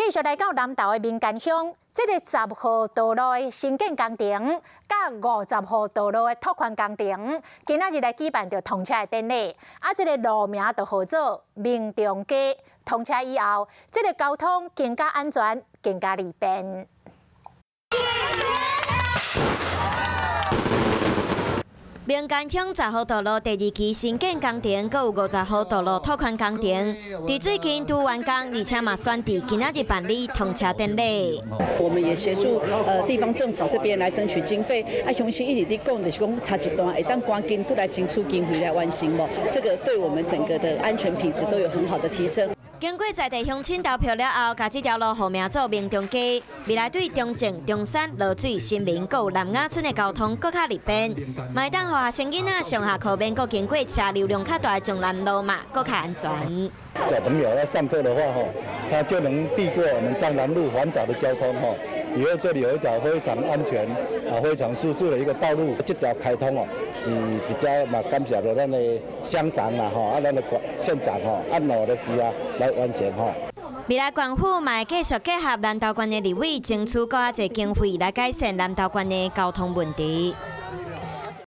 繼續來到南投的民間鄉，這个10號道路的新建工程，佮50號道路的拓寬工程，今仔日來舉辦著通車的典禮。啊，這个路名就號做民中街。通車以後，這个交通更加安全，更加利便。民間鄉10號道路第二期新建工程，閣有50號道路拓寬工程，佇最近拄完工，而且嘛選佇今仔日辦理通車典禮。我們也協助地方政府這邊來爭取經費。啊，鄉親一直佇講，就是講差一段會當趕緊閣來爭取經費來完成無？這個對我們整個的安全品質都有很好的提升。經過在地鄉親投票了後，共這條路號名做民中街，未來對中正、中山、濁水、新民、閣有南雅村的交通閣較利便，嘛會當予學生囡仔上下課免閣經過車流量較大的中南路嘛，閣較安全。小朋友要上課的話，吼，他就能避過我們彰南路繁雜的交通，吼。以後這裡有一條非常安全、啊非常舒適的一個道路。這條開通哦，是直接嘛感謝著咱的鄉長啦，吼，啊咱的縣長吼，按努力之下來完成吼。未來縣府嘛會繼續結合南投縣的立委，爭取閣較濟經費來改善南投縣的交通問題。